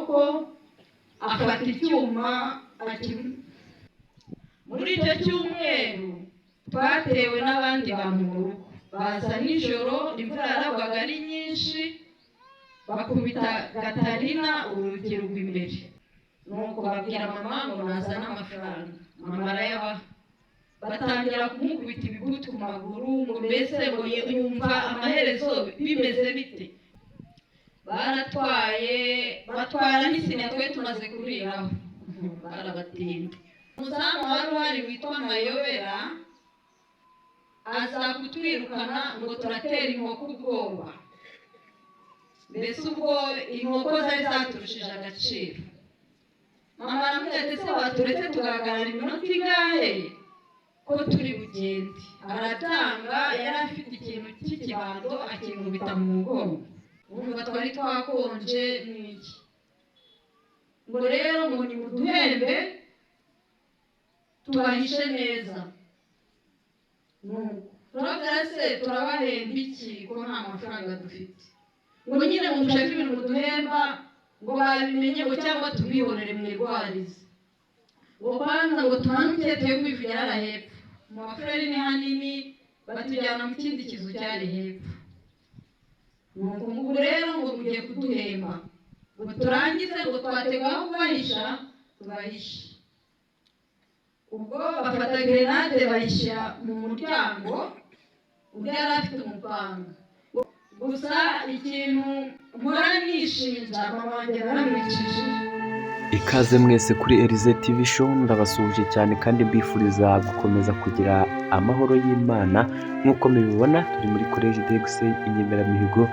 amaboko, afata icyuma ati. Muri icyo cyumweru twatewe n'abandi bantu mu rugo, baza nijoro, imvura yaragwaga ari nyinshi, bakubita Gatarina urugi rugwa imbere. Nuko babwira mama ngo nazane amafaranga, mama arayabaha. Batangira kumukubita ibibuti ku maguru, ngo mbese ngo yumva amaherezo bimeze bite. Baratwaye, batwara n'isiniya twari tumaze kuriraho, barabatinda. Umuzamu wari uhari witwa Mayobera aza kutwirukana ngo turatera inkoko ubwoba. Mbese ubwo inkoko zari zaturushije agaciro. Mama aramubwira ati: "Ese waturetse tugahagarara iminota ingahe ko turi bugende?" Arabyanga. Yari afite ikintu cy'ikibando, akinkubita mu mugongo. Urumva twari twakonje n'iki. Ngo rero ngo nimuduhembe tubahishe neza. Nuko turabwira: "Se turabahemba iki ko nta mafaranga dufite?" Ngo nyine ngo mushake ibintu muduhemba, ngo babimenye, ngo cyangwa tubihorere mwirwarize. Ngo kwanza ngo tumanuke tuye kwivugira hariya hepfo mu bafureri, ni hanini. Batujyana mu kindi kizu cyari hepfo. Nuko ngo ubu rero ngo mugiye kuduhemba, ngo turangize, ngo twateguye aho kubahisha, tubahishe. Ubwo bafata grenade bayishyira mu muryango, undi yari afite umupanga. Gusa ikintu mpora nishinja, mama wanjye naramwicishije. Ikaze mwese kuri Elize TV Show. Ndabasuhuje cyane kandi mbifuriza gukomeza kugira amahoro y'Imana. Nk'uko mubibona, turi muri Collège d'Exe Inyemeramihigo,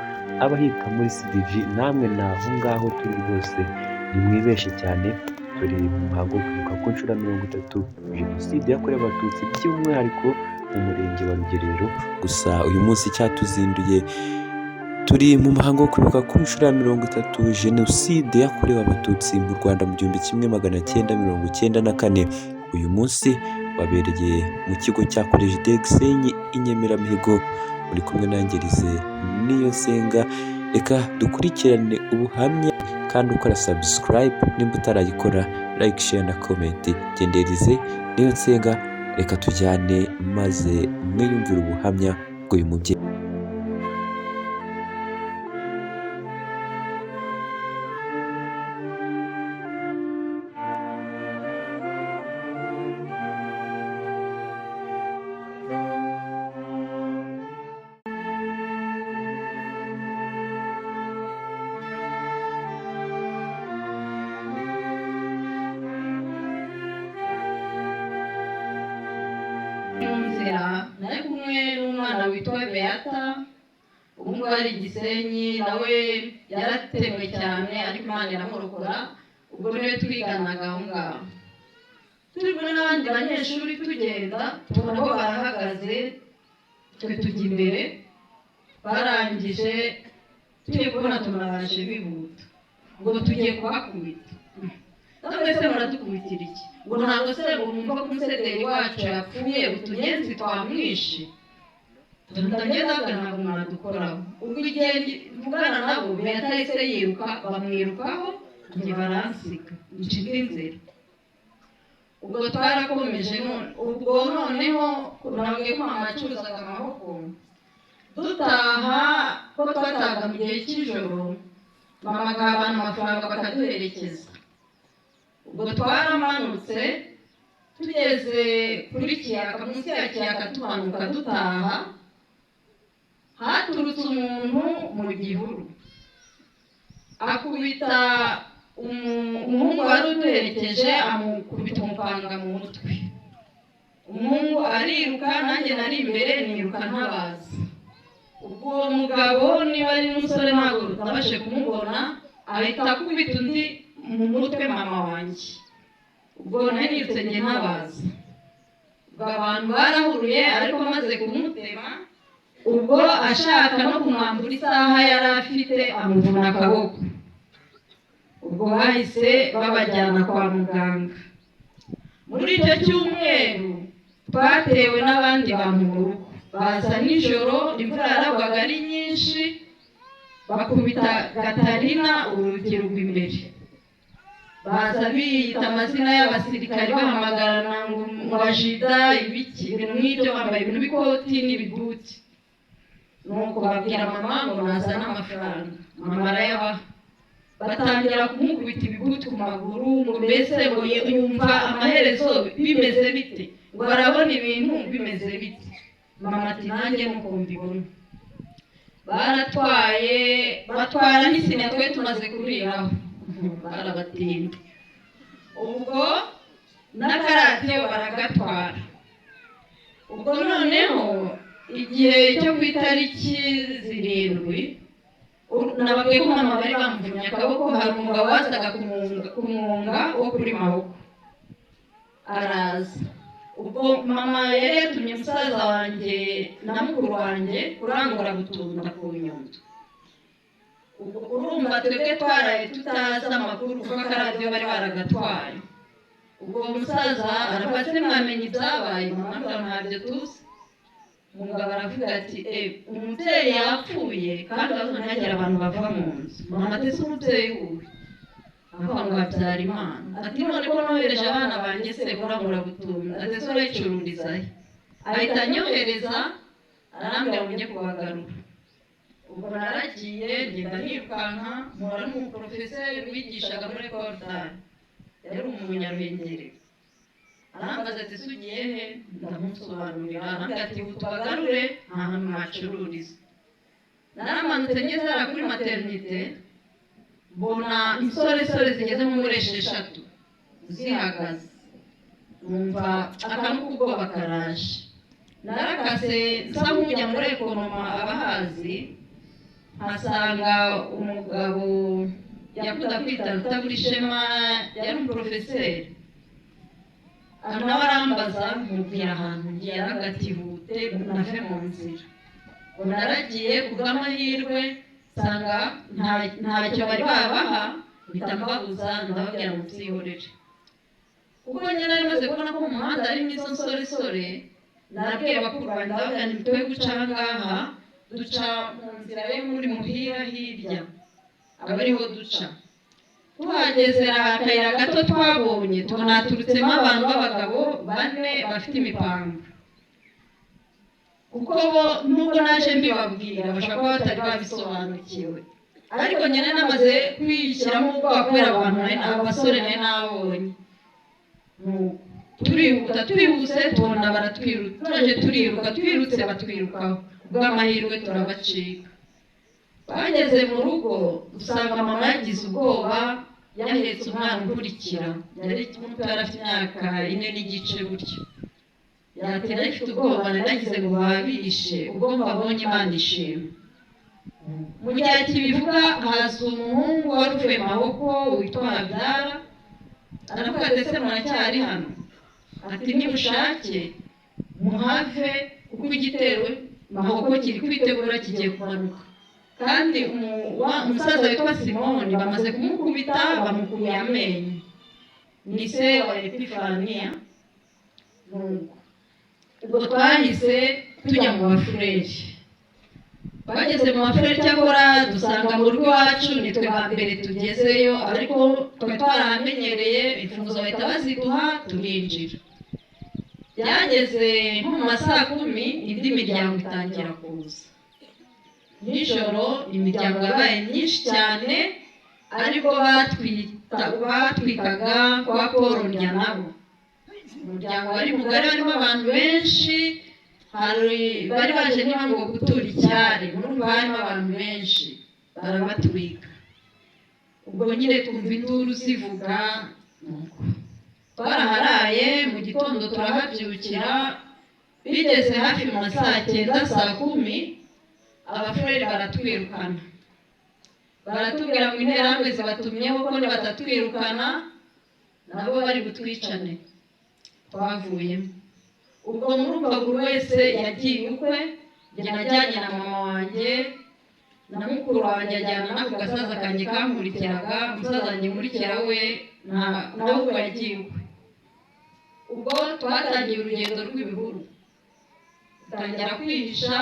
abahita muri CDG, namwe ni aho ngaho turi rwose, nimwibeshe cyane. Turi mu muhango wo kwibuka ku nshuro ya 30 Jenoside yakorewe Abatutsi, by'umwihariko mu murenge wa Rugerero. Gusa uyu munsi cyatuzinduye, turi mu muhango wo kwibuka ku nshuro ya 30 Jenoside yakorewe Abatutsi mu Rwanda mu 1994. Uyu munsi wabereye mu kigo cya Collège de Gisenyi Inyemeramihigo. Muri kumwe nanjye Elize Niyo Nsenga. Reka dukurikirane ubuhamya, kandi ukora subscribe nimba utarayikora, like, share na comment. Genda Elize Niyo Nsenga, reka tujyane maze mwiyumvire ubuhamya bw'uyu mubyeyi. Mu nzira nari kumwe n'umwana witwa Beata, ubu ngubu ari i Gisenyi, nawe yaratewe cyane ariko Imana iramurokora. Ubwo niwe twiganaga aho ngaho. Turi kumwe n'abandi banyeshuri, tugenda tubona bo barahagaze, twe tujya imbere. Barangije, tugiye kubona tubona baje bihuta, ngo tugiye kubakubita. None se muradukubitira iki? Ngo ntabwo se ngo mwumva ko umusederi wacu yapfuye, utunyenzi twamwishe? Ndagenda, ntabwo mwadukoraho. Ubwo igihe mvugana nabo, Beata yahise yiruka, bamwirukaho, njye baransiga nca indi nzira. Ubwo twarakomeje. Ubwo noneho nabwiye ko mama yacuruzaga amaboko. Dutaha, ko twatahaga mu gihe cy'ijoro, mama agaha abantu amafaranga bakaduherekeza. Ubwo twaramanutse, tugeze kuri Kiyaka, munsi ya Kiyaka, tumanuka dutaha, haturutse umuntu mu gihuru, akubita umuhungu wari uduherekeje, amukubita umupanga mu mutwe. Umuhungu ariruka, nanjye nari imbere niruka ntabaza. Ubwo uwo mugabo, niba ari n'umusore ntabwo nabashe kumubona, ahita akubita undi mu mutwe, mama wanjye. Ubwo nari nirutse njye ntabaza. Ubwo abantu barahuruye, ariko amaze kumutema, ubwo ashaka no kumwambura isaha yari afite, amuvuna akaboko. Ubwo bahise babajyana kwa muganga. Muri icyo cyumweru twatewe n'abandi bantu mu rugo, baza nijoro, imvura yaragwaga ari nyinshi, bakubita Gatarina urugi rugwa imbere. Baza biyita amazina y'abasirikari, bahamagarana ngo ngo ajida ibiki, ibintu nk'ibyo, bambaye ibintu b'ikoti n'ibibuti. Nuko babwira mama ngo nazane amafaranga, mama arayabaha. Batangira kumukubita ibibuti ku maguru, ngo mbese ngo yumva amaherezo bimeze bite, ngo arabona ibintu bimeze bite. Mama ati nanjye nuko mbibona. Baratwaye, batwara n'isiniya twe tumaze kuriraho, barabatinda. Ubwo n'akaradiyo baragatwara. Ubwo noneho igihe cyo ku itariki 7, nababwiye ko mama bari bamuvunnye akaboko. Hari umugabo wazaga kumwunga wo kuri Maboko, araza. Ubwo mama yari yatumye musaza wanjye na mukuru wanjye kurangura gutunda ku Nyundo. Ubwo urumva twebwe twaraye tutazi amakuru, kuko akaradiyo bari baragatwaye. Ubwo musaza aravuga ati mwamenye ibyabaye? Mama avuga ntabyo tuzi. Umugabo aravuga ati umubyeyi yapfuye, kandi urabona ntihagire abantu bava mu nzu. Mama ati ese umubyeyi wuhe? Avuga ngo Habyarimana. Ati none ko nohereje abana banjye se kurangura gutunda, ati ese urayicururiza he? Ahita anyohereza, arambwira ngo njye kubagarura. Ubwo naragiye, ngenda nirukanka, mpura n'umuporofeseri wigishaga muri Ecole d'Art, yari umunyaruhengeri. Arambaza ati ese ugiye he? Ndamusobanurira, arambwira ati tubagarure, nta hantu mwacururiza. Naramanutse ngeze hariya kuri maternité, mbona insoresore zigeze nko muri 6 zihagaze, numva akantu k'ubwoba karaje. Narakase nsa nk'ujya muri ekonoma abahazi, mpasanga umugabo yakunda kwita Rutaburishema, yari umuporofeseri. Nawe arambaza, mubwira ahantu ngiye, aravuga ati hute nave mu nzira. Ngo naragiye, kubw'amahirwe nsanga ntacyo bari babaha, mpita mbabuza, ndababwira ngo byihorere. Kuko njye nari maze kubona ko mu muhanda harimo izo nsoresore, nabwiye bakuru banjye, ndababwira nti twe guca aha ngaha, duca mu nzira yo muri Muhira hirya, aba ariho duca. Tuhageze hari akayira gato twabonye, tubona haturutsemo abantu b'abagabo 4 bafite imipanga. Kuko bo nubwo naje mbibabwira bashobora kuba batari babisobanukiwe, ariko njye nari namaze kwishyiramo ubwoba kubera abantu abo basore nari nabonye. Turihuta, twihuse tubona baratwiruka, turaje turiruka, twirutse batwirukaho, kubw'amahirwe turabacika. Bageze mu rugo usanga mama yagize ubwoba, yahetse umwana ukurikira, yari muto, yari afite imyaka 4.5 gutyo. Yatera ifite ubwoba, naragize ngo babishe, ubwo mbabonye Imana ishima. Mu gihe akibivuga haza umuhungu wari uvuye Maboko witwa Habyara, aravuga ati ese muracyari hano? Ati nimushake muhave, kuko igitero Mahoko kiri kwitegura, kigiye kumanuka. Kandi umusaza witwa Simoni bamaze kumukubita, bamukuye amenyo, ni se wa Epifaniya. Nuko ubwo twahise tujya mu bafureri. Bageze mu bafureri cyakora dusanga mu rugo iwacu nitwe ba mbere tugezeyo, ariko twari twarahamenyereye, imfunguzo bahita baziduha turinjira. Byageze nko mu ma saa 10 indi miryango itangira kuza. Nijoro imiryango yabaye myinshi cyane, ariko batwikaga kwa Paul nabo. Umuryango wari mugari, warimo abantu benshi, bari baje niba ngo gutura icyari, murumva harimo abantu benshi, barabatwika. Ubwo nyine twumva induru zivuga, nuko twaraharaye mu gitondo turahabyukira. Bigeze hafi mu ma saa 9 saa 10, abafureri baratwirukana, baratubwira ngo interahamwe zibatumyeho, ko nibatatwirukana nabo bari butwicane. Twavuyemo ubwo murumva buri wese yagiye ukwe. Njye najyanye na mama wanjye na mukuru wanjye, ajyana n'ako gasaza kanjye kankurikiraga. Umusaza wanjye nkurikira we nawe ubwo yagiye ukwe. Ubwo twatangiye urugendo rw'ibihuru, dutangira kwihisha.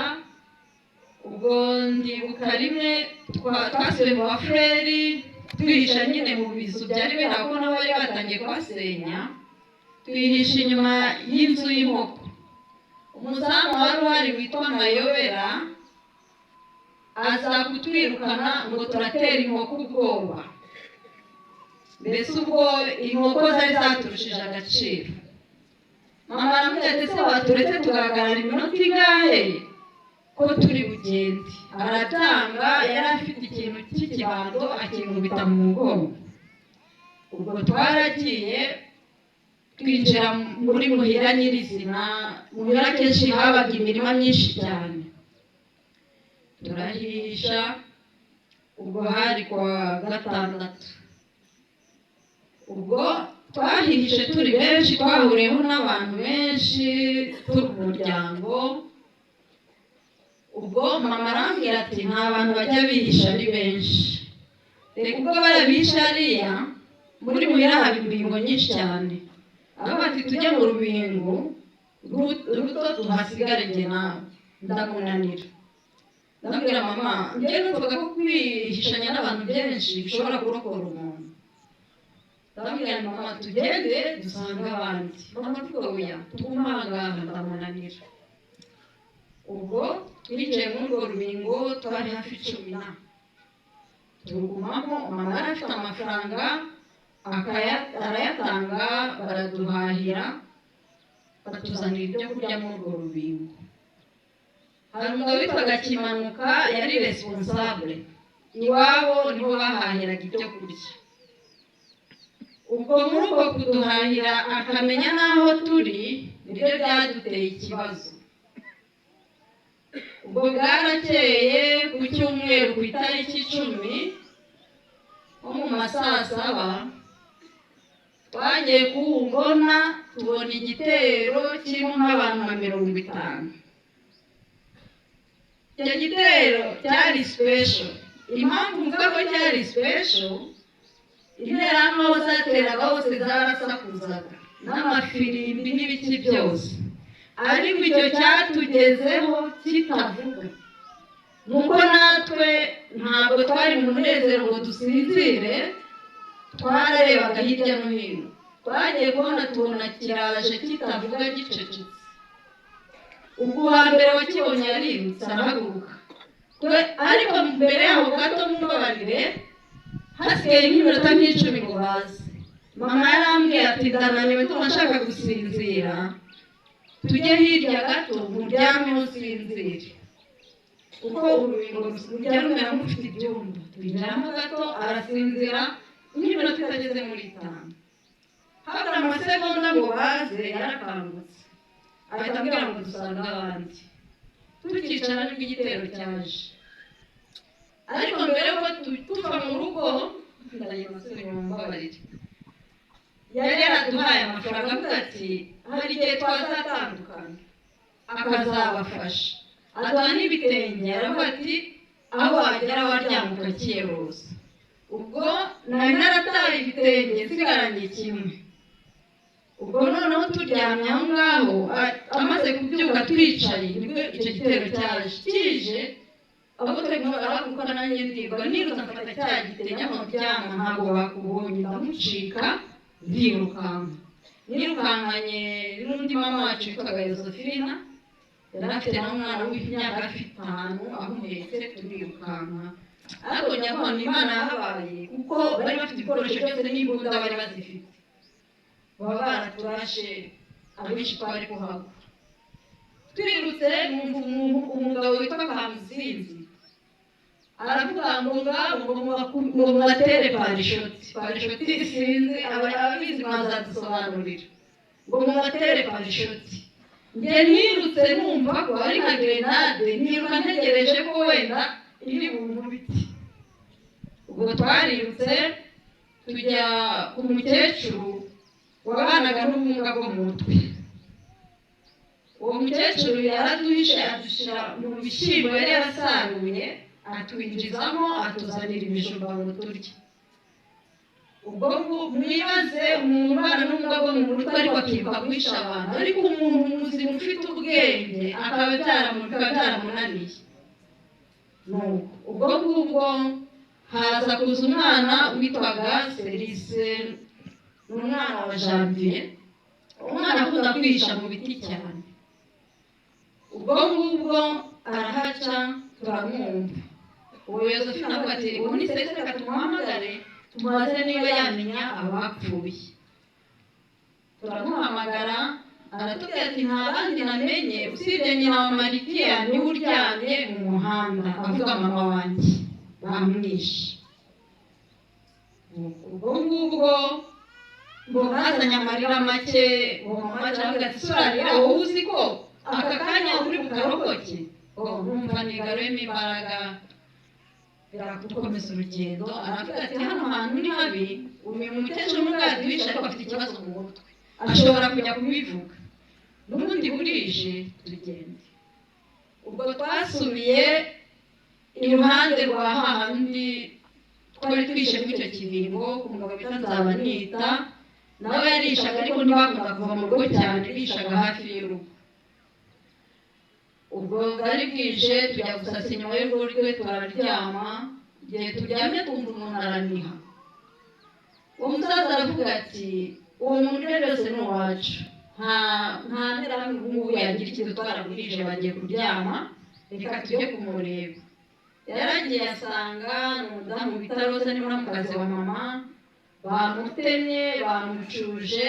Ubwo ndibuka rimwe twasubiye mu bafureri, Twihisha nyine mu bizu byari bihari, kuko nabo bari batangiye kuhasenya. Twihisha inyuma y'inzu y'inkoko. Umuzamu wari uhari witwa Mayobera aza kutwirukana ngo turatera inkoko ubwoba. Mbese ubwo inkoko zari zaturushije agaciro. Mama aramubwira ati: "Ese waturetse tugahagarara iminota ingahe, ko turi bugende?" Aratanga. Yari afite ikintu cy'ikibando, akinkubita mu mugongo. Ubwo twaragiye, twinjira muri muhira nyirizina. Muhira kenshi habaga imirima myinshi cyane, turahisha. Ubwo hari kwa gatandatu. Ubwo twahihishe turi benshi, twahuriyeho n'abantu benshi, turi umuryango. Ubwo mama arambwira ati: "Nta bantu bajya bihisha ari benshi, reka ubwo barabihisha hariya muri muhira haba imbingo nyinshi cyane." Aho bati: "Tujye mu rubingo ruto tuhasigare njye nawe." Ndamunanira, ndabwira mama: "Njye numvaga ko kwihishanya n'abantu benshi bishobora kurokora umuntu." Ndabwira mama: "Tugende dusange abandi." Mama avuga: "Oya, tugume aha ngaha." Ndamunanira. Ubwo twicaye muri urwo rubingo, twari hafi 10 na turugumamo. Mama yari afite amafaranga, arayatanga, baraduhahira, batuzanira ibyo kurya muri urwo rubingo. Hari umugabo witwaga Kimanuka, yari responsable iwabo, niho bahahiraga ibyo kurya. Ubwo muri uko kuduhahira akamenya n'aho turi, nibyo byaduteye ikibazo. Ubwo bwarakeye, ku cyumweru, ku itariki 10, nko mu ma saa saba, twagiye kuwubona tubona igitero kirimo nk'abantu nka 50. Icyo gitero cyari special. Impamvu mvuga ko cyari special, interahamwe aho zateraga hose zarasakuzaga n'amafirimbi n'ibiki byose, ariko icyo cyatugezeho kitavuga. Nuko natwe ntabwo twari mu munezero ngo dusinzire, twararebaga hirya no hino. Twagiye kubona tubona kiraje kitavuga, gicecetse. Ubwo uwa mbere wakibonye yarirutse arahaguruka. Twe ariko mbere yaho gato, mumbabarire, hasigaye nk'iminota nk'10 ngo baze, mama yarambwiye ati: "Ndananiwe, ndumva nshaka gusinzira, tujye hirya gato nkuryameho usinzire," kuko urubingo rujya rumera nk'ufite ibyumba. Twinjiramo gato, arasinzira nk'iminota itageze muri 5. Habura amasegonda ngo baze, yarakangutse, ahita ambwira ngo dusange abandi. Tukicara nibwo igitero cyaje. Ariko mbere yuko tuva mu rugo, ndagenda nsubira inyuma, mumbabarire, yari yaraduhaye amafaranga, avuga ati hari igihe twazatandukana akazabafasha. Aduha n'ibitenge, aravuga ati aho wagera waryama ukakiyorosa. Ubwo nari narataye ibitenge, nsigaranye kimwe. Ubwo noneho turyamye aho ngaho, amaze kubyuka twicaye, nibwo icyo gitero cyaje. Kije, abo turi kumwe barahaguruka, nanjye ndirwa, nirutse mfata cya gitenge aho ndyama, ntabwo bakubonye, ndamucika, ndirukanka. Nirukankanye n'undi mama wacu witwaga Josephina, yari afite n'umwana w'imyaka hafi 5 amuhetse, turirukanka. Ariko nyabona Imana yahabaye, kuko bari bafite ibikoresho byose n'imbunda bari bazifite, baba baraturashe abenshi twari kuhagwa. Twirutse, numva umugabo witwa Kamuzinzi aravuga ngo ngabo ngo mubatere parishoti. Parishoti sinzi, ababizi mwazadusobanurira. Ngo mubatere parishoti. Njye nirutse numva ko ari nka grenade, niruka ntegereje ko wenda iri bunkubite. Ubwo twarirutse tujya ku mukecuru wabanaga n'ubumuga bwo mu mutwe. Uwo mukecuru yaraduhishe, adushyira mu bishyimbo yari yarasaruye, atwinjizamo, atuzanira ibijumba ngo turye. Ubwo mwibaze umuntu ubana n'ubumuga bwo mu mutwe ariko akibuka guhisha abantu, ariko umuntu muzima ufite ubwenge akaba bikaba byaramunaniye. Nuko ubwo ngubwo Haza kuza umwana witwaga Serise, ni umwana wa Janvier, umwana akunda kwihisha mu biti cyane. Ubwo ngubwo arahaca turamwumva. Uwo Yosephine avuga ati ubu ni Serise, reka tumuhamagare tumubaze niba yamenya abapfuye. Turamuhamagara aratubwira ati nta bandi namenye usibye nyina wa Marikiya, niwe uryamye mu muhanda, avuga mama wanjye bamwishe. Ubwo ngubwo ngo bazanye amarira make, uwo mama aravuga ati surarira wowe uzi ko aka kanya uri bukarokoke. Numva nigaruyemo imbaraga biradukomeza urugendo. Aravuga ati hano hantu ni habi, uyu mukecuru n'ubwo ariko afite ikibazo mu mutwe, ashobora kujya kubivuga, n'ubundi burije tugende. Ubwo twasubiye iruhande rwa hahandi twari twishe muri icyo kibingo, ku mugabo bita Nzabanita, nawe yarishaga ariko ntibakunda kuva mu rugo cyane, bishaga hafi y'urugo. Ubwo bwari bwije tujya gusasa inyuma y'urugo rwe turaryama. Igihe turyamye twumva umuntu araniha. Uwo musaza aravuga ati uwo muntu rero yose ni uwacu, nta nterahamwe ubu ngubu yagira ikintu, twaragurije bagiye kuryama, reka tujye kumureba. Yaragiye asanga ni umudamu bita Roza, ni muramukazi wa mama, bamutemye bamucuje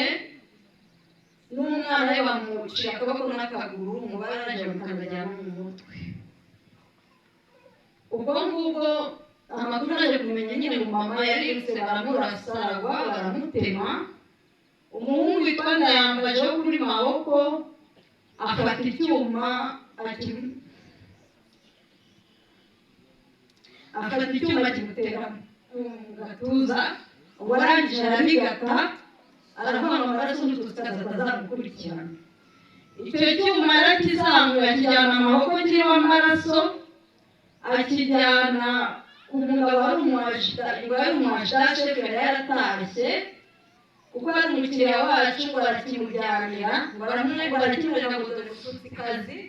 n'umwana we bamuciye akaboko n'akaguru, umubare araje bamukandagira no mu mutwe. Ubwo ngubwo amakuru naje kumenya nyine mu mama yarirutse baramurasa aragwa baramutema. Umuhungu witwa Ndayambaje wo kuri Maboko afata icyuma kimutera mu gatuza, ubwo arangije ararigata, aravuga ngo amaraso n'ututsi atazamukurikirana. Icyo cyuma yarakizamuye akijyana amaboko kiriho amaraso, akijyana ku mugabo wari umwajida shefu yari yaratashye, kuko ari umukiriya wacu, ngo arakimujyanira, ngo arakimujyana ngo dore umututsikazi,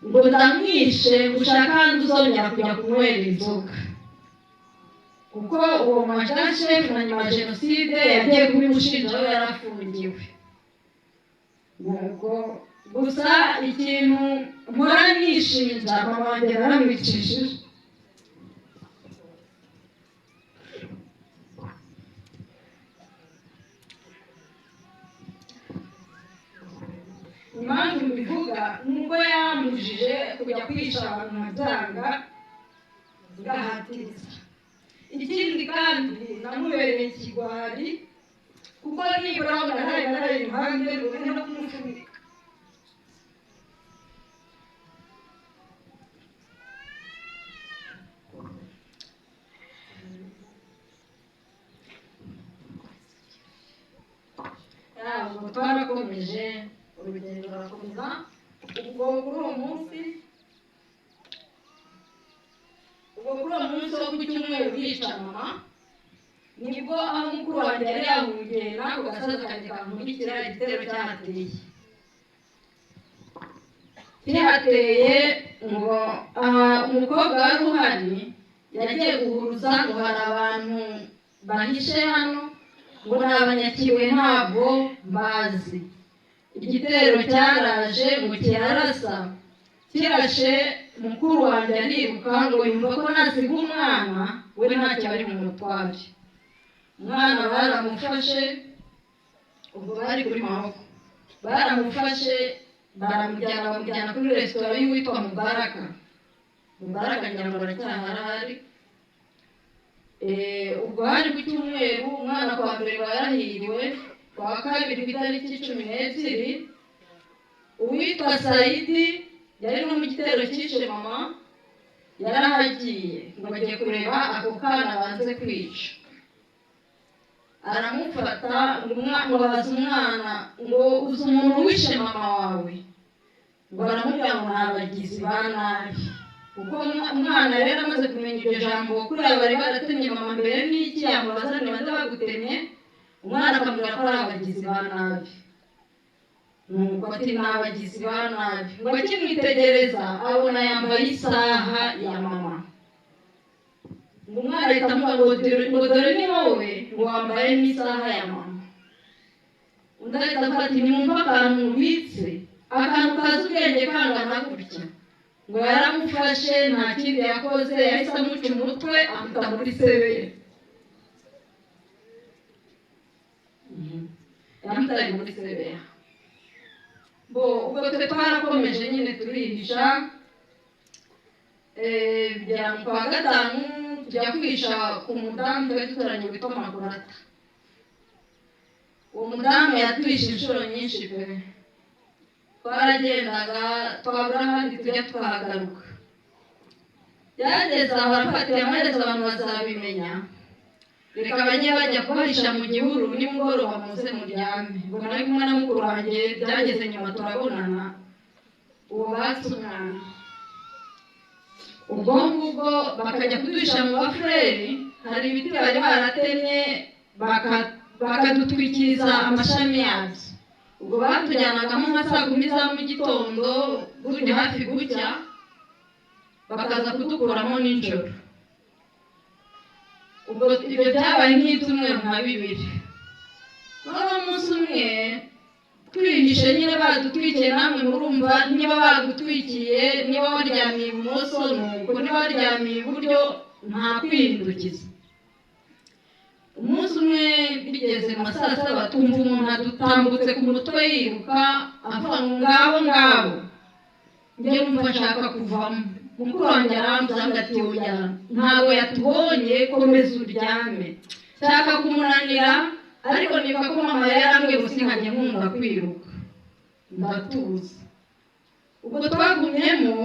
ngo ndamwishe ushaka ahandi uzongera kujya kunywera inzoga. Kuko uwo mwajida shefu na nyuma ya jenoside yagiye kubimushinja aho yarafungiwe. Nuko gusa ikintu mpora nishinja mama wanjye naramwicishije. Impamvu mbivuga nubwo yambujije kujya kwica abantu nkabyanga ngahatiriza. Ikindi kandi namubereye ikigwari, kuko nibura naraye naraye iruhande rwe no kumufunika. Ubwo twarakomeje urugendo rurakomeza. Ubwo kuri uwo munsi wo ku cyumweru bica mama, nibwo aho mukuru wanjye yari yahungiye n'ako gasozi kanjye kankurikira igitero cyahateye. Kihateye ngo umukobwa wari uhari yagiye guhuruza ngo hari abantu bahishe hano, ngo ni abanyakiwe ntabwo bazi. Igitero cyaraje ngo kirarasa, kirashe mukuru wanjye ariruka ngo yumva ko nasiga umwana we ntacyo bari bumutware. Umwana baramufashe, ubwo bari kuri Maboko, baramufashe baramujyana bamujyana kuri resitora y'uwitwa Mubaraka. Mubaraka ngira ngo aracyahari. Ubwo hari ku cyumweru, umwana kwa mbere barahiriwe, kwa kabiri ku itariki 12 uwitwa Saidi yari no mu gitero cyishe mama, yarahagiye ngo agiye kureba ako kana banze kwica. Aramufata ngo abaza umwana ngo uzi umuntu wishe mama wawe, ngo aramubwira ngo ni abagizi ba nabi. Kuko umwana rero amaze kumenya iryo jambo, kuriya bari baratemye mama mbere n'iki, yamubaza ni bande bagutemye, umwana akamubwira ko ari abagizi ba nabi. Nuko ati ni abagizi ba nabi. Ngo akimwitegereza abona yambaye isaha ya mama. Ngo umwana ahita amuga ngo dore, ngo dore ni wowe, ngo wambaye n'isaha ya mama. Undi ahita avuga ati nimwumve akantu mubitse, akantu kazi ubwenge kangana gutya. Ngo yaramufashe, nta kindi yakoze, yahise amuca umutwe amuta muri sebeye. Yamutaye muri sebeye. Bo ubwo twe twarakomeje nyine turihisha, bigera mu kwa gatanu tujya kwihisha ku mudamu twari duturanye witwa Makurata. Uwo mudamu yatwishe inshuro nyinshi pe, twaragendaga twabura ahandi tujya tukahagaruka. Byageze aho arafata amaherezo abantu bazabimenya, reka bajye bajya kubahisha mu gihuru, nimugoroba muze muryame. Ubwo nari kumwe na mukuru wanjye, byageze nyuma turabonana, uwo batse umwana. Ubwo ngubwo bakajya kuduhisha mu bafureri, hari ibiti bari baratemye bakadutwikiriza amashami yabyo. Ubwo batujyanagamo nka saa kumi za mu gitondo buri hafi gucya, bakaza kudukuramo nijoro. Ubwo ibyo byabaye nk'ibyumweru nka bibiri. Noneho umunsi umwe twihishe nyine badutwikiye, namwe murumva niba bagutwikiye, niba waryamiye ibumoso nuko, niba waryamiye iburyo nta kwihindukiza. Umunsi umwe bigeze mu ma saa saba twumva umuntu adutambutse ku mutwe yiruka avuga ngo ngabo ngabo, njye numva nshaka kuvamo. Mukuru wanjye arambuza ati oya, ntabwo yatubonye, komeza uryame. Nshaka kumunanira ariko nibuka ko mama yari yarambwiye ngo sinkajye nkunda kwiruka, ndatuza. Ubwo twagumyemo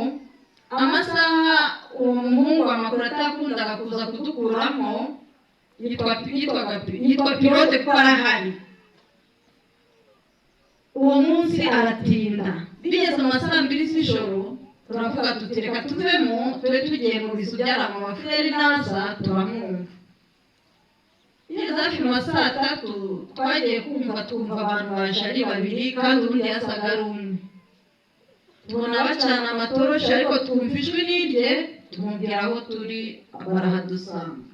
amasaha, uwo muhungu wa Makurata yakundaga kuza kudukuramo, yitwa Pilote kuko arahari. Uwo munsi aratinda, bigeze mu ma saa mbiri z'ijoro turavuga tuti reka tuvemo, tube tugiye mu bizu byari mu bafureri, naza turamwumva. Bigeze hafi mu ma saa tatu twagiye kumva twumva abantu baje ari babiri, kandi ubundi yasaga ari umwe. Tubona bacana amatoroshi ariko twumva ijwi n'irye, tumubwira aho turi barahadusanga.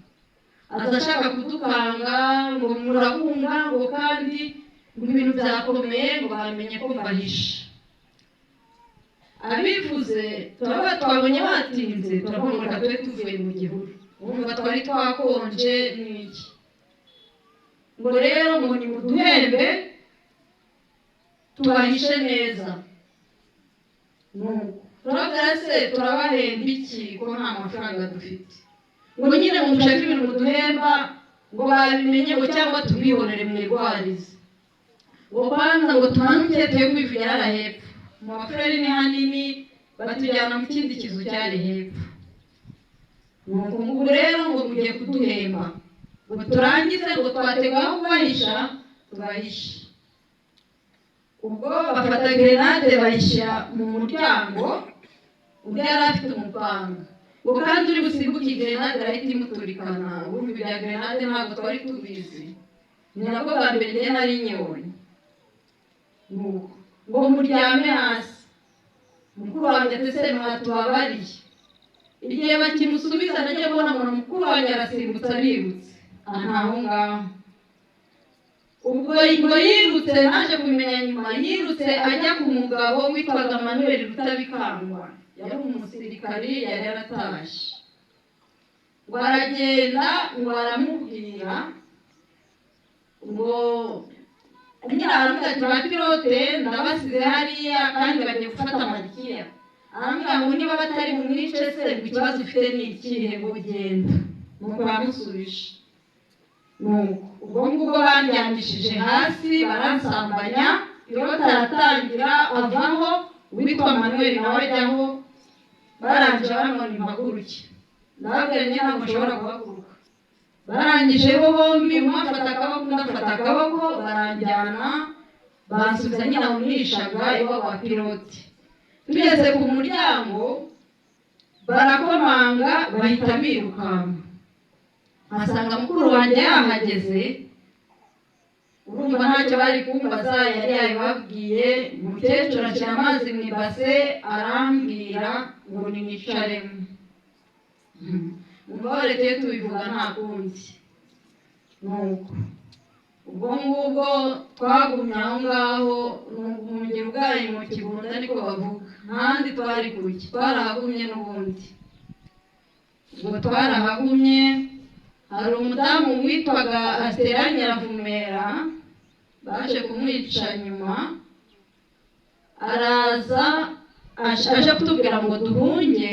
Aza ashaka kudukanga ngo murahunga, ngo kandi ngo ibintu byakomeye, ngo bamenye ko mbahisha. Abivuze turaba twabonye batinze, turavuga ngo reka tube tuvuye mu gihuru, urumva twari twakonje n'iki. Ngo rero ngo nimuduhembe tubahishe neza. Nuko turabwira se turabahemba iki ko nta mafaranga dufite? Ngo nyine mushake ibintu muduhemba, ngo babimenye, ngo cyangwa tubihorere mwirwarize. Ngo kwanza ngo tumanuke tuye kwivugira hariya hepfo mu bafureri ni hanini, batujyana mu kindi kizu cyari hepfo. Nuko ubu rero ngo mugiye kuduhemba, ngo turangize ngo twateguye aho kubahisha tubahishe. Ubwo bafata grenade bayishyira mu muryango, undi yari afite umupanga, ngo kandi uri busimbuke grenade arahita imuturikana. Urumva ibya grenade ntabwo twari tubizi, ni nabwo bwa mbere njye nari nyibonye. Nuko ngo muryame hasi, mukuru wanjye ati se mwatubabariye. Igihe bakimusubiza najya kubona umuntu mukuru wanjye arasimbutse arirutse aho ngaho. Ubwo ngo yirutse, naje kubimenya nyuma, yirutse ajya ku mugabo witwaga Manuel Rutabikangwa, yari umusirikari yari yaratashye. Ngo aragenda ngo aramubwira ngo nyine aramubwira ati ba pilote ndabasize hariya kandi bagiye gufata Malikiya. Aramubwira ngo niba batari bumwice se ngo ikibazo ufite ni ikihe, ngo genda. Nuko bamusubije. Nuko ubwo ngubwo bandyamishije hasi baransambanya, pilote aratangira avaho, uwitwa Manuel nawe ajyaho, barangije baramubona impaguruke. Ndababwira njye ntabwo nshobora guhaguruka. Barangije bo bombi, umwe afata akaboko undi afata akaboko, baranjyana bansubiza nyine aho mwishaga iwabo wa pilote. Tugeze ku muryango barakomanga bahita birukanka, nkasanga mukuru wanjye yahageze. Urumva ntacyo bari kumbaza, yari yabibabwiye. Umukecuru ashyira amazi mu ibase arambwira ngo niyicaremo. Mumbabarire tujye tubivuga nta kundi. Nuko ubwo ngubwo twagumye aho ngaho, ni ubuhungiro bwayo mu Kigunda ariko bavuga, ntahandi twari kujya, twarahagumye n'ubundi. Ubwo twarahagumye, hari umudamu witwaga Asitera Nyiravumera, baje kumwica nyuma, araza aje kutubwira ngo duhunge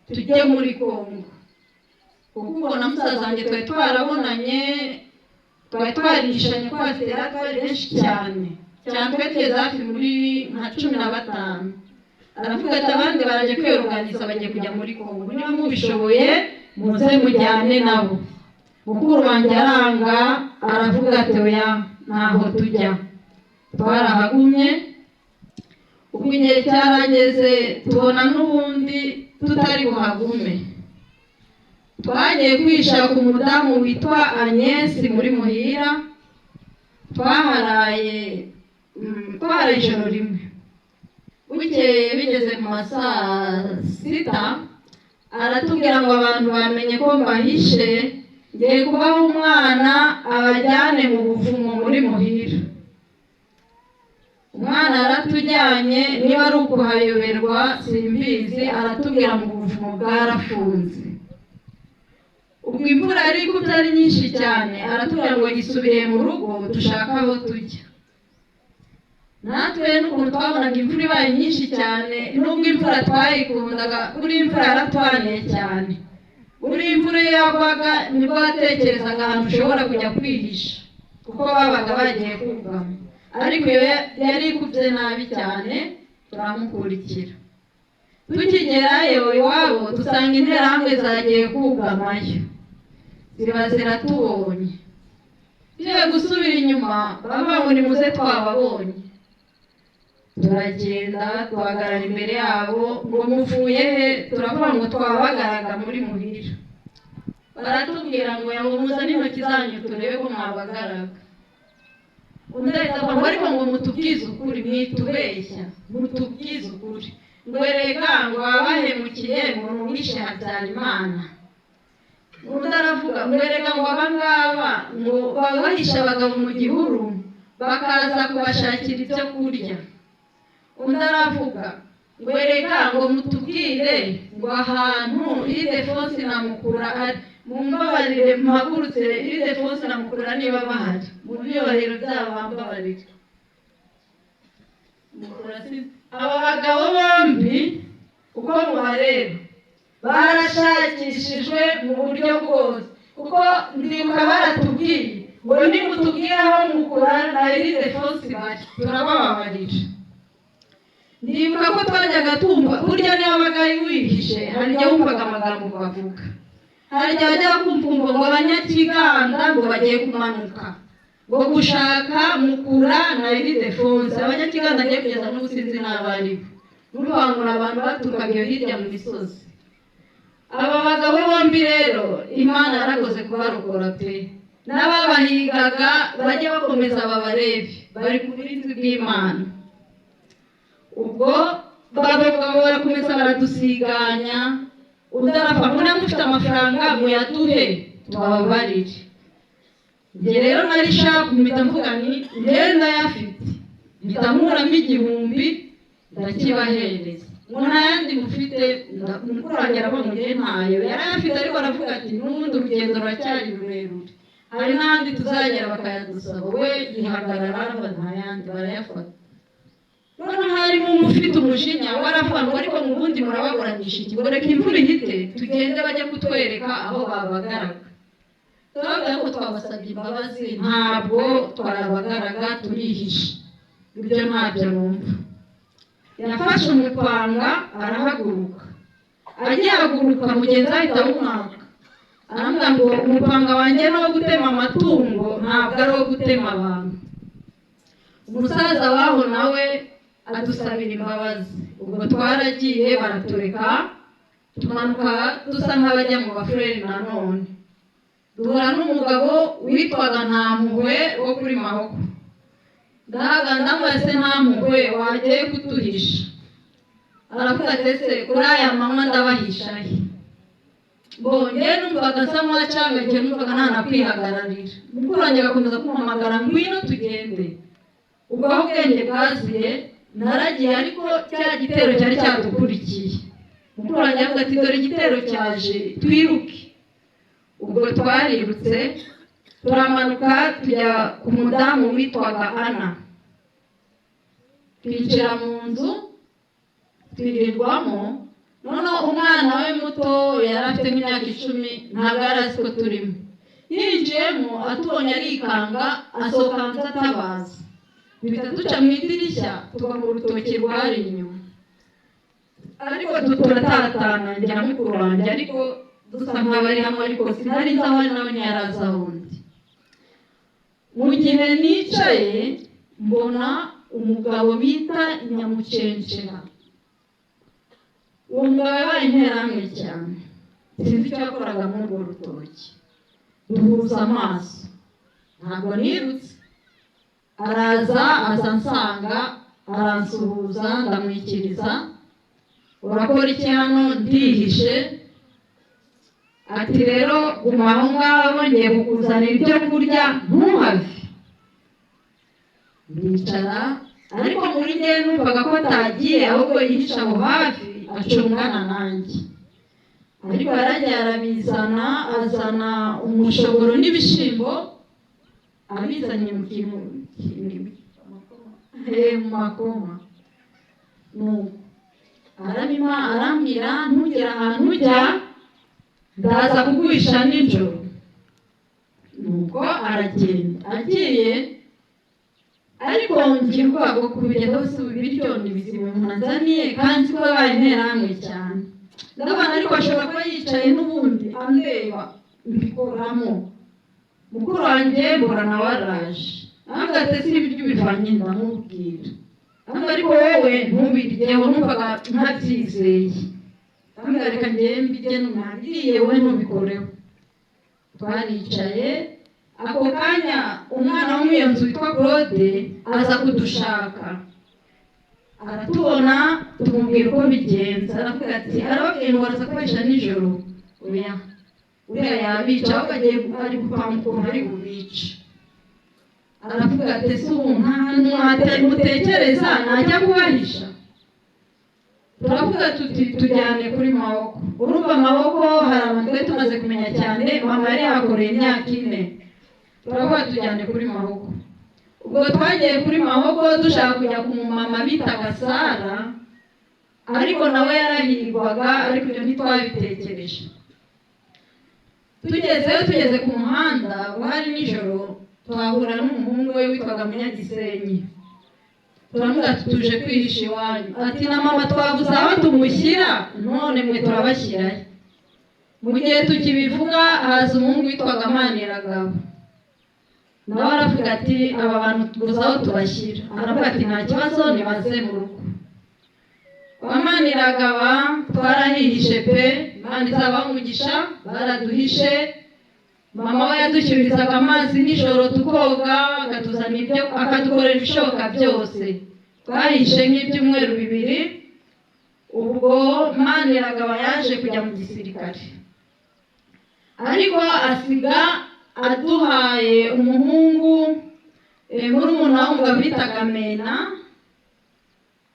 tujye muri Kongo, kuko ubwo na musaza wanjye twari twarabonanye, twari twarishanye kwa Asitera, twari benshi cyane cyane, twari tugeze hafi muri nka 15. Aravuga ati abandi baraje kwiyoruganiza bagiye kujya muri Kongo, niba mubishoboye muze mujyane nabo. Mukuru wanjye aranga, aravuga ati oya ntaho tujya. Twarahagumye, ubwo igihe cyarageze tubona n'ubundi tutari buhagume. Twagiye kwishaka umudamu witwa Agnes muri Muhira, twaharaye twaharaye ijoro rimwe. Bukeye bigeze mu ma saa sita, aratubwira ngo abantu bamenye ko mbahishe, ngiye kubaha umwana abajyane mu buvumo muri Muhira. Umwana yaratujyanye, niba ari ukuhayoberwa simbizi, aratubwira ngo ubuvumo bwarafunze. Ubwo imvura yari ikubye ari nyinshi cyane, aratubwira ngo yisubiriye mu rugo dushake aho tujya. Natwe n'ukuntu twabonaga imvura ibaye nyinshi cyane, nubwo imvura twayikundaga, buriya imvura yaratwaniye cyane. Buriya imvura iyo yagwaga nibwo watekerezaga ahantu ushobora kujya kwihisha, kuko babaga bagiye kugama. Ariko iyo yari ikubye nabi cyane, turamukurikira. Tukigerayo iwabo dusanga interahamwe zagiye kugamayo, ziba ziratubonye. Tugiye gusubira inyuma baba ngo nimuze twababonye. Turagenda duhagarara imbere yabo ngo muvuye he? Turavuga ngo twabagaraga muri Muhira. Baratubwira ngo ngo muzane intoki zanyu turebe ko mwabagaraga. Undi ahita avuga ngo ariko ngo mutubwize ukuri, mwitubeshya, mutubwize ukuri. Ngo erega ngo abahemukiye ngo mwishe Habyarimana. Undi aravuga ngo erega ngo aba ngaba ngo babahisha abagabo mu gihuru bakaza kubashakira ibyo kurya. Undi aravuga ngo erega ngo mutubwire ngo ahantu Ildefonsi na Mukura ari, mumbabarire muhagurutse Ildefonsi na Mukura niba bahari, mu byubahiro byabo bambabarire. Aba bagabo bombi uko mubareba barashakishijwe mu buryo bwose, kuko ndibuka baratubwiye ngo nimutubwire aho Mukura na Ildefonsi bari turabababarira. Ndibuka ko twajyaga tumva burya niba wabaga wihishe hari igihe wumvaga amagambo bavuga, hari igihe wajyaga kumva ngo abanyakiganda ngo bagiye kumanuka ngo gushaka Mukura na Ildefonsi. Abanyakiganda ngiye kugeza n'ubu sinzi n'abo ari bo, n'urubangura abantu baturukaga iyo hirya mu misozi. Aba bagabo bombi rero Imana yarakoze kubarokora pe, n'ababahigaga bajye bakomeza babarebe, bari ku burinzi bw'Imana. Ubwo bagabo barakomeza baradusiganya, undi arapfa ngo niba mufite amafaranga muyaduhe tubababarire. Njye rero nari shapu mpita mvuga nti njyewe ndayafite, mpita nkuramo 1000 ndakibahereza. Ngo nta yandi mufite? Mukuru wanjye aravuga ngo njyewe ntayo yari ayafite, ariko aravuga ati n'ubundi urugendo ruracyari rurerure, hari n'ahandi tuzagera bakayadusaba. We yihagarara aravuga nta yandi, barayafata. Noneho harimo umufite umujinya we aravuga ngo ariko mu bundi murababuranisha iki, ngo reka imvura ihite tugende bajye kutwereka aho babagaraga. Turavuga ko twabasabye imbabazi, ntabwo twabagaraga, turihishe, ibyo ntabyo numva. Yafashe umupanga arahaguruka, agihaguruka mugenzi we ahita awumwaka, aravuga ngo umupanga wanjye ni uwo gutema amatungo, ntabwo ari uwo gutema abantu. Umusaza waho nawe adusabira imbabazi. Ubwo twaragiye baratureka, tumanuka dusa nk'abajya mu bafureri. Nanone duhura n'umugabo witwaga Ntampuhwe wo kuri Mahoko. Ndahaga ndamubaza se Ntampuhwe wagiye kutuhisha? Aravuga ati ese kuri aya manywa ndabahisha he? Njyewe numvaga nsa nk'uwacangagiye, numvaga ntanakwihagararira. Mukuru wanjye agakomeza kumpamagara, ngwino tugende. Ubwo aho ubwenge bwaziye naragiye, ariko cya gitero cyari cyadukurikiye. Mukuru wanjye avuga ati dore igitero cyaje, twiruke. Ubwo twarirutse turamanuka tujya ku mudamu witwaga Ana, twinjira mu nzu twirirwamo. Noneho umwana we muto yari afite nk'imyaka 10, ntabwo yari azi ko turimo. Yinjiyemo atubonye arikanga, asohoka hanze atabaza. Duhita duca mu idirishya tuva mu rutoki rwari inyuma, ariko turatatana njye na mukuru wanjye, ariko dusa nk'abari hamwe, ariko sinari nzi aho ari, nawe ntiyari azi aho undi. Mu gihe nicaye mbona umugabo bita Nyamucencera. Uwo mugabo yabaye interahamwe cyane, sinzi icyo yakoraga muri urwo rutoki. Duhuza amaso, ntabwo nirutse, araza aza ansanga, aransuhuza, ndamwikiriza. Urakora iki hano? Ndihishe. Ati rero guma aho ngaho, ngiye kukuzanira ibyo kurya, ntuhave. Ndicara, ariko muri njye numvaga ko atagiye, ahubwo yihishe aho hafi acungana nanjye. Ariko yaragiye arabizana, azana umushogoro n'ibishimbo, abizanye mu kintu mu makoma. Nuko arabima, arambwira ntugere ahantu ujya, ndaza kuguhisha nijoro. Nuko aragenda agiye, ariko ngira ubwoba bwo kubirya hose. Ubu ibiryo ni bizima umuntu anzaniye, kandi ko yabaye interahamwe cyane. Ndabona ariko ashobora kuba yicaye n'ubundi andeba, mbikoramo. Mukuru wanjye mbona nawe araje, ntabwo ati si ibiryo ubivanye, ndamubwira. Ntabwo ariko wowe ntubiryeho, numvaga ntabyizeye. Ndamubwira reka njyewe mbirye, nabiriye, wowe ntubikoreho. Twaricaye, ako kanya umwana wo muri iyo nzu witwa Claude aza kudushaka, aratubona, tumubwira uko bigenza. Aravuga ati arababwira ngo araza kubahisha nijoro. Oya, uriya yabica, ahubwo agiye ari gupanga ukuntu ari bubice. Aravuga ati ese ubu nta hantu mutekereza najya kubahisha? Turavuga tuti tujyane kuri Maboko. Urumva Maboko hari abantu twari tumaze kumenya cyane, mama yari yahakoreye imyaka 4. Turavuga tujyane kuri Maboko. Ubwo twagiye kuri Maboko dushaka kujya ku mumama bitaga Sara, ariko nawe yarahigwaga, ariko ibyo ntitwabitekereje. Tugezeyo, tugeze ku muhanda uhari nijoro, twahura n'umuhungu we witwaga Munyagisenyi. Turamubwira ati tuje kwihisha iwanyu. Ati na mama twabuze aho tumushyira, none mwe turabashyirayo. Mu gihe tukibivuga haza umuhungu witwaga Maniragaba, nawe aravuga ati aba bantu tubuze aho tubashyira. Aravuga ati nta kibazo, nibaze mu rugo. Kwa Maniragaba twarahihishe pe, Imana izabaha umugisha, baraduhishe. Mama we yadushyurizaga amazi nijoro tukoga, akatuzana ibyo, akadukorera ibishoboka byose. Twahishe nk'ibyumweru 2. Ubwo Maniragaba yaje kujya mu gisirikare, ariko asiga aduhaye umuhungu murumuna w'umugabo bitaga Mena,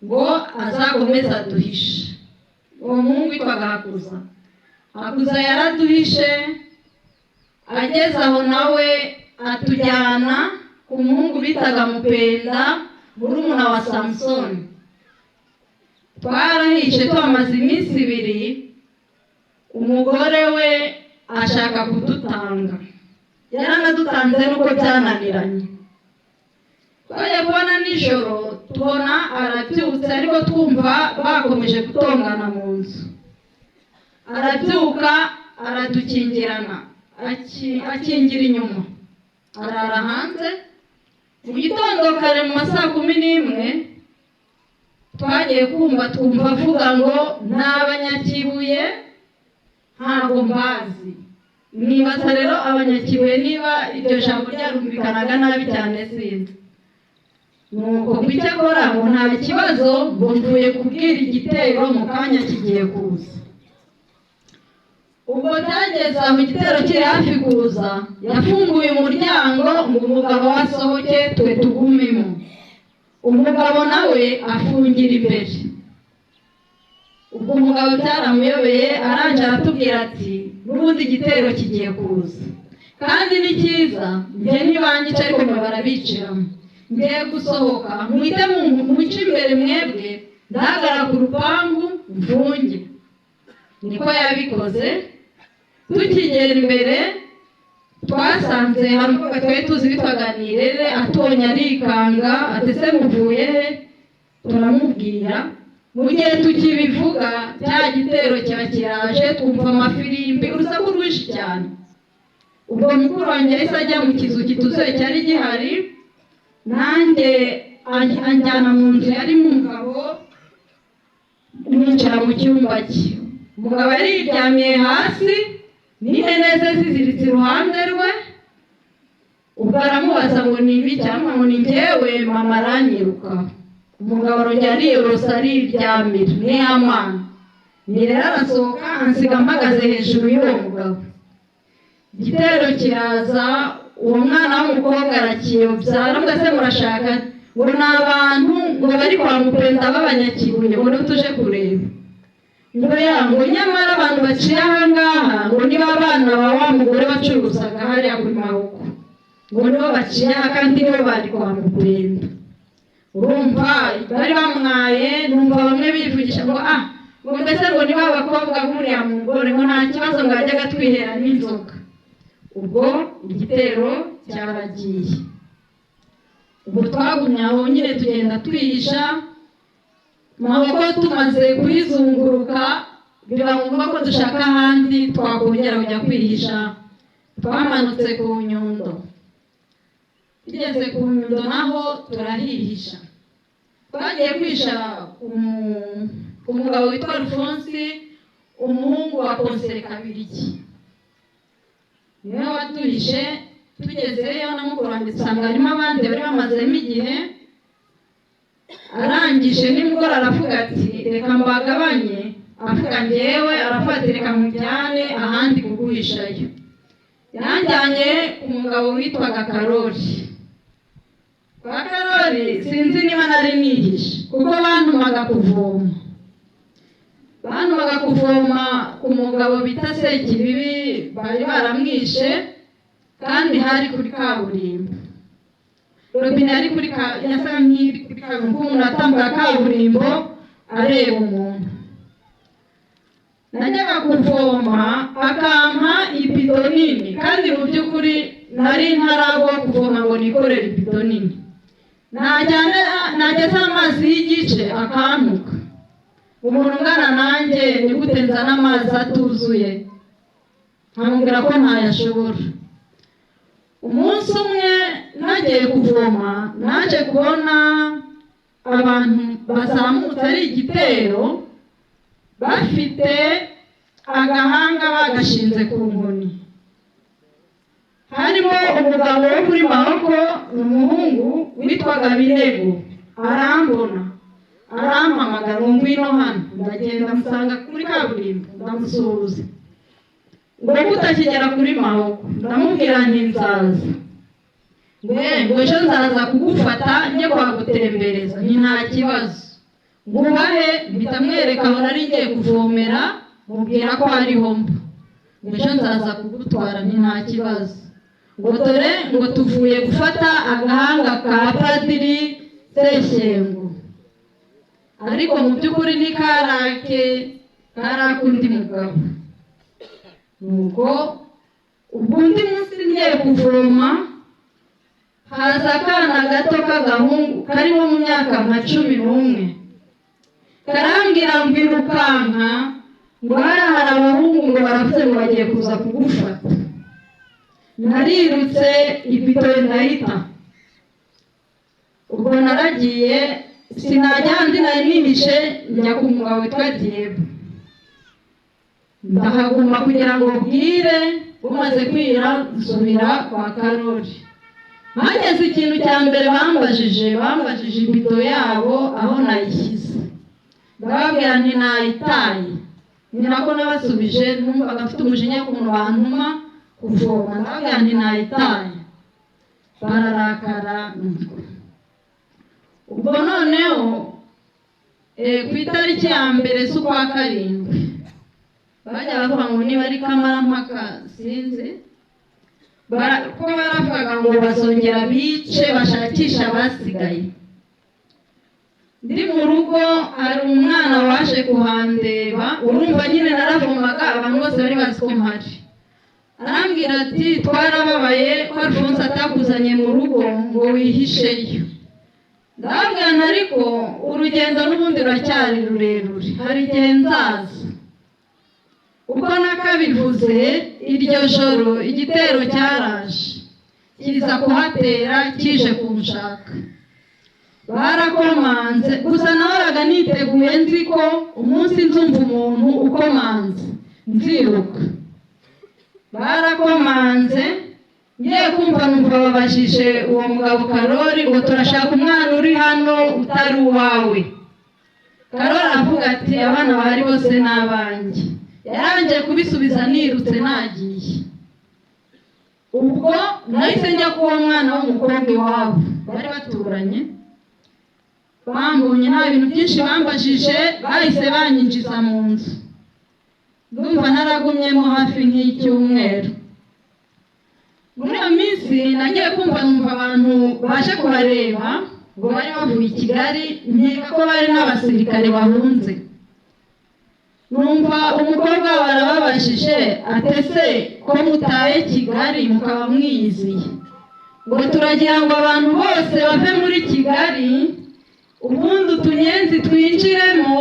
ngo azakomeze aduhishe. Uwo muhungu witwaga Hakuza. Hakuza yaraduhishe, ageze aho nawe atujyana ku muhungu bitaga Mupenda, murumuna wa Samusoni. Twarahishe tuhamaze iminsi 2, umugore we ashaka kudutanga. Yaranadutanze nuko byananiranye. Twajya kubona nijoro tubona arabyutse, ariko twumva bakomeje gutongana mu nzu. Arabyuka aradukingirana, akingira inyuma, arara hanze. Mu gitondo kare mu ma saa 11 twagiye kumva twumva avuga ngo ni Abanyakibuye, ntabwo mbazi. Nibaza rero Abanyakibuye niba iryo jambo ryarumvikanaga nabi cyane, sinzi. Nuko ngo icyo akora ngo nta kibazo, ngo mvuye kubwira igitero mu kanya kigiye kuza. Ubwo byageze aho igitero kiri hafi kuza, yafunguye umuryango ngo umugabo we asohoke, twe tugumemo. Umugabo nawe afungira imbere. Ubwo umugabo byaramuyobeye, arangije aratubwira ati: "N'ubundi igitero kigiye kuza, kandi ni cyiza, njye ntibanyica ariko mwe barabiciramo. Ngiye gusohoka, muhite muce imbere mwebwe, ndahagarara ku rupangu mfunge." Niko yabikoze. Tukigera imbere, twasanze hari umukobwa twari tuzi witwaga Nirere. Atubonye arikanga, ati: "Ese muvuye he?" Turamubwira. Mu gihe tukibivuga, cya gitero kiba kiraje, twumva amafirimbi, urusaku rwinshi cyane. Ubwo mukuru wanjye yahise ajya mu kizu kituzuye cyari gihari, nanjye anjyana mu nzu yarimo umugabo, mwicara mu cyumba cye. Umugabo yari yiryamiye hasi n'ihene ze ziziritse iruhande rwe. Ubwo aramubaza ngo ni ibiki? Aramubwira ngo: "Ni njyewe, mama aranyiruka." Umugabo arongera ariyorosa, ariryamira n'iyamana. Ni rero arasohoka, ansiga mpagaze hejuru y'uwo mugabo. Igitero kiraza, uwo mwana w'umukobwa arakiyobya, aravuga: "Se murashaka?" Ngo ni abantu ngo bari kwa Mupenda b'Abanyakibuye, ngo nibo tuje kureba. Ngo ya, ngo nyamara abantu baciye ahangaha ngo niba abana ba wa mugore bacuruzaga hariya kuri Maboko, ngo nibo baciye aha kandi nibo bari kwa Mupenda. Urumva bari bamwaye. Numva bamwe bivugisha ngo: "Ah," ngo mbese ngo niba abakobwa buriya mugore, ngo nta kibazo, ngo yajyaga twihera n'inzoga. Ubwo igitero cyaragiye. Ubwo twagumye aho nyine, tugenda twihisha Maboko. Tumaze kuyizunguruka, biba ngombwa ko dushaka ahandi twakongera kujya kwihisha. Twamanutse ku Nyundo. Tugeze ku Nyundo naho turahihisha. Twagiye kwihisha ku mugabo witwa Alphonse, umuhungu wa Konseye Kabirigi, niwe waduhishe. Tugezeyo na mukuru wanjye, dusanga harimo abandi bari bamazemo igihe. Arangije nimugoroba aravuga ati: "Reka mbagabanye." Avuga ngewe, aravuga ati: "Reka mujyane ahandi kuguhishayo." Yanjyanye ku mugabo witwaga Karori. Kwa Karori sinzi niba nari nihishe, kuko bantumaga kuvoma ku mugabo bita Sekibibi, bari baramwishe, kandi hari kuri kaburimbo. Robine yari kuri ka, yasaga nk'iri kuri kaburimbo, kuko umuntu atambuka kaburimbo areba umuntu. Najyaga kuvoma akampa ibido nini, kandi mu by'ukuri nari ntaragwa kuvoma ngo nikorere ibido nini. Najyana, nageza amazi y'igice akantuka. Umuntu ungana nanjye ni gute nzana amazi atuzuye? Nkamubwira ko ntayashobora. Umunsi umwe nagiye kuvoma, naje kubona abantu bazamutse ari igitero, bafite agahanga bagashinze ku nkoni. Harimo umugabo wo kuri Maboko, umuhungu witwaga Birego. Arambona, arampamagara ngo: "Ngwino hano." Ndagenda, musanga kuri kaburimbo, ndamusuhuza. Ngo: "Utakigera kuri Maboko?" Ndamubwira nti: "Nzaza." Ngo: "Ngo ejo nzaza kugufata njye kwagutembereza." Ni nta kibazo. Ngo: "Ubahe?" Mpita mwereka aho nari ngiye kuvomera, mubwira ko hariho mba. Ngo: "Ejo nzaza kugutwara." Ni nta kibazo. Ngo: "Dore ngo tuvuye gufata agahanga ka Padiri Seshyengo." Ariko mu by'ukuri ni karake, kari ak'undi mugabo. Nuko ubwo undi munsi ngiye kuvoma, haza akana gato k'agahungu karimo mu myaka nka 11, karambwira ngo: "Irukanka," ngo, "hariya hari abahungu," ngo, "baravuze ngo bagiye kuza kugufata." Narirutse, ibido ndayita. Ubwo naragiye, sinajya ahandi nari nihishe, njya ku mugabo witwa Diebo, ndahaguma kugira ngo bwire. Bumaze kwira, nsubira kwa Karori. Hageze, ikintu cya mbere bambajije ibido yabo aho nayishyize. Ndababwira nti: "Nayitaye." Ni nako nabasubije, numvaga mfite umujinya ku bantuma kuvoma, ndababwira nti nayitaye, bararakara. Nuko ubwo noneho ku itariki ya 1 z'ukwa 7 bajya bavuga ngo niba ari kamarampaka sinzi, ko baravugaga ngo bazongera bice bashakisha abasigaye. Ndi mu rugo hari umwana waje kuhandeba, urumva nyine naravomaga, abantu bose bari bazi ko mpari. Arambwira ati twarababaye ko Alphonse atakuzanye mu rugo ngo wihisheyo. Ndababwira nti ariko urugendo n'ubundi ruracyari rurerure, hari igihe nzaza. Uko nakabivuze, iryo joro igitero cyaraje kiza kuhatera kije kunshaka, barakomanze. Gusa nahoraga niteguye, nzi ko umunsi nzumva umuntu ukomanze nziruka. Barakomanze, ngiye kumva numva babajije uwo mugabo Karori ngo turashaka umwana uri hano utari uwawe. Karori aravuga ati abana bahari bose ni abanjye. Yarangiye kubisubiza nirutse nagiye. Ubwo nahise njya kuwo mwana w'umukobwa iwabo bari baturanye, bambonye nta bintu byinshi bambajije, bahise banyinjiza mu nzu. Ndumva naragumyemo hafi nk'icyumweru. Muri iyo minsi nagiye kumva numva abantu baje kuhareba ngo bari bavuye i Kigali, nkeka ko bari n'abasirikare bahunze. Numva umukobwa barababajije atese ko mutaye Kigali mukaba mwiyiziye, ngo turagira ngo abantu bose bave muri Kigali, ubundi utunyenzi twinjiremo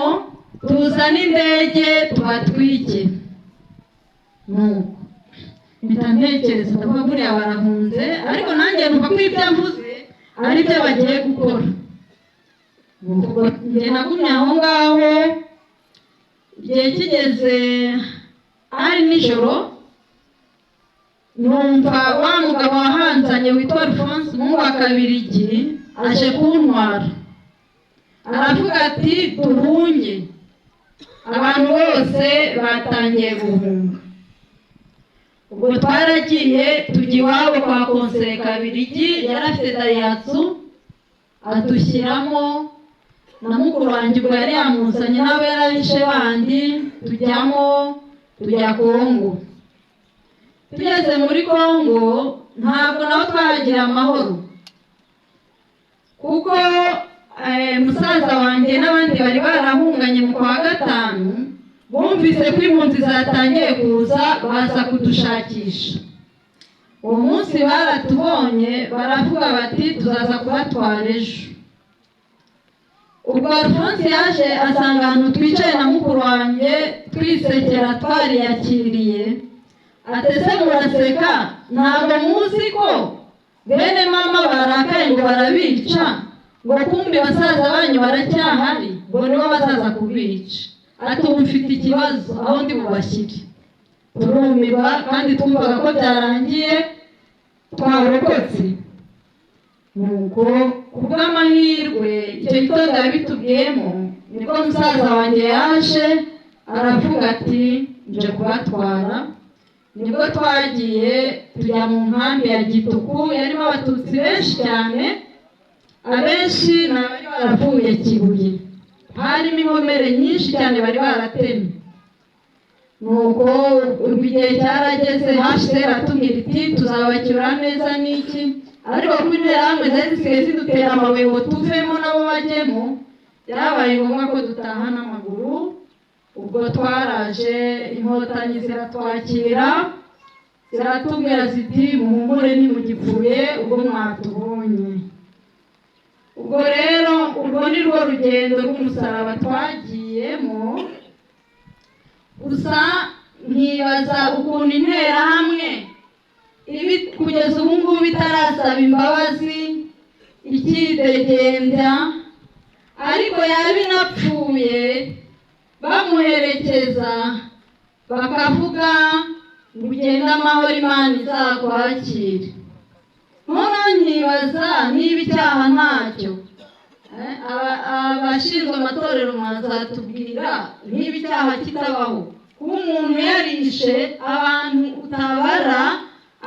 tuzane indege tubatwike. Nuko mpita ntekereza ndavuga buriya barahunze, ariko nanjye numva ko ibyo mvuze ari byo bagiye gukora. Ubwo njye nagumye aho ngaho, igihe kigeze ari nijoro, numva wa mugabo wahanzanye witwa Alphonse umuhungu wa Kabirigi aje kuntwara, aravuga ati duhunge. Abantu bose batangiye guhunga. Ubwo twaragiye tujya iwabo kwa Konseye Kabirigi, yari afite dayihatsu, adushyiramo na mukuru wanjye, ubwo yari yamuzanye n'abo yarahishe bandi, tujyamo tujya Kongo. Tugeze muri Kongo ntabwo naho twahagira amahoro, kuko musaza wanjye n'abandi bari barahunganye mu kwa 5 bumvise ko impunzi zatangiye kuza, baza kudushakisha. Uwo munsi baratubonye baravuga bati tuzaza kubatwara ejo. Ubwo Alphonse yaje asanga ahantu twicaye na mukuru wanjye twisekera twariyakiriye, atese muraseka, ntabwo muzi ko bene mama barakaye ngo barabica, ngo kumbi basaza banyu baracyahari, ngo nibo bazaza kubica. Ati ubu mfite ikibazo aho ndi bubashyire. Turumirwa kandi twumvaga ko byarangiye twarokotse. Nuko kubw'amahirwe icyo gitondo yabitubwiyemo, nibwo musaza wanjye yaje aravuga ati nje kubatwara. Nibwo twagiye tujya mu nkambi ya Gituku, yarimo abatutsi benshi cyane, abenshi ni abari baravuye Kibuye, harimo inkomere nyinshi cyane bari baratemye. Nuko igihe cyarageze HCR atubwira iti tuzabacyura neza n'iki, ariko kuba interahamwe zari zisigaye zidutera amabuye ngo tuvemo nabo bajyemo, byabaye ngombwa ko dutaha n'amaguru. Ubwo twaraje inkotanyi ziratwakira, ziratubwira ziti muhumure ntimugipfuye ubwo mwatubonye. Ubwo rero urwo ni rwo rugendo rw'umusaraba twagiyemo. Gusa nkibaza ukuntu interahamwe ibi kugeza ubu ngubu itarasaba imbabazi, ikidegembya, ariko yaba inapfuye bamuherekeza bakavuga ngo ugende amahoro Imana izakwakire. Noneho nkibaza niba icyaha ntacyo, abashinzwe amatorero mwazatubwira niba icyaha kitabaho. Kuba umuntu yarishe abantu utabara,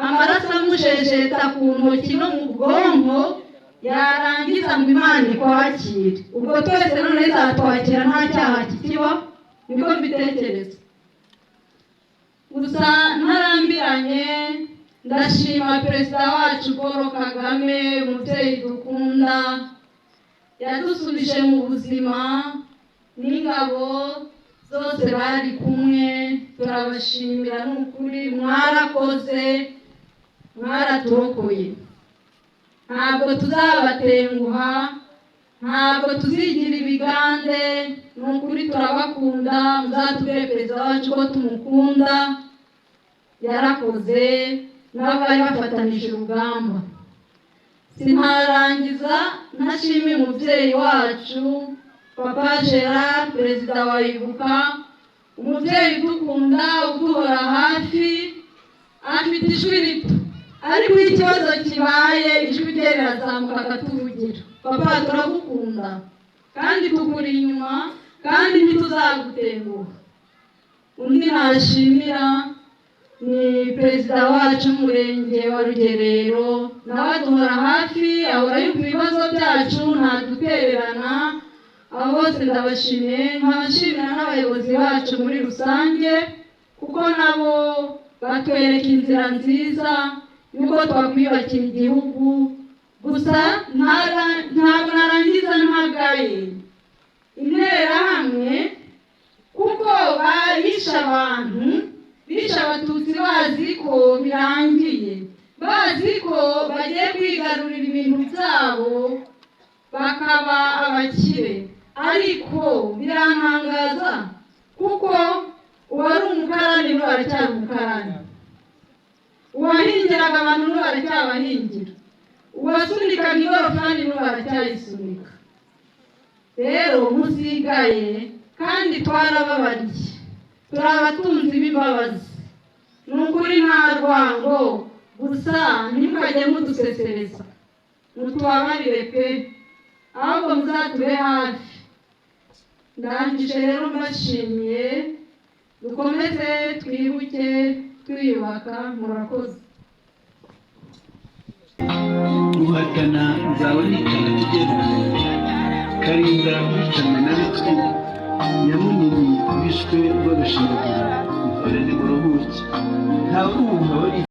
amaraso amushesheta ku ntoki no mu bwonko, yarangiza ngo Imana ikwakire. Ubwo twese none izatwakira nta cyaha kikiba, niko mbitekereza. Gusa ntarambiranye, ndashima perezida wacu Paul Kagame, umubyeyi dukunda, yadusubije mu buzima n'ingabo zose bari kumwe, turabashimira n'ukuri, mwarakoze, mwaraturokoye. Ntabwo tuzabatenguha, ntabwo tuzigira ibigande, ni ukuri turabakunda. Muzatubwire perezida wacu ko tumukunda, yarakoze nabo bari bafatanije urugamba. Sinarangiza ntashimiye umubyeyi wacu Papa Gerard, perezida wa Ibuka, umubyeyi udukunda, uduhora hafi, afite ijwi rito, ariko iyo ikibazo kibaye ijwi rye rirazamuka akatuvugira. Papa turagukunda kandi tukuri inyuma kandi ntituzagutenguha. Undi nashimira ni perezida wacu w'umurenge wa Rugerero, nawe aduhora hafi, ahora yumva ibibazo byacu, ntadutererana. Abo bose ndabashimiye, nkabashimira n'abayobozi bacu muri rusange, kuko nabo batwereka inzira nziza y'uko twakwiyubakira igihugu. Gusa ntabwo narangiza ntagaye Interahamwe, kuko bishe abantu, bishe Abatutsi bazi ko birangiye, bazi ko bagiye kwigarurira ibintu byabo bakaba abakire. Ariko birantangaza kuko uwari umukarani n'ubu aracyari umukarani, uwahingiraga abantu n'ubu aracyabahingira, uwasunikaga ingorofani n'ubu aracyayisunika. Rero muzigaye kandi twarababariye, turi abatunzi b'imbabazi, ni ukuri nta rwango, gusa ntimukajye mudusesereza, mutubabarire pe, ahubwo muzatube hafi. Ndangije rero mbashimiye, dukomeze twibuke twiyubaka. Murakoze. Guhatana nzaba nitanga kigera Karinda wicanwe na Bitwi, Nyamunini wishwe rw'agashinyaguro. Mpore nimuruhuke, ntawe urumva.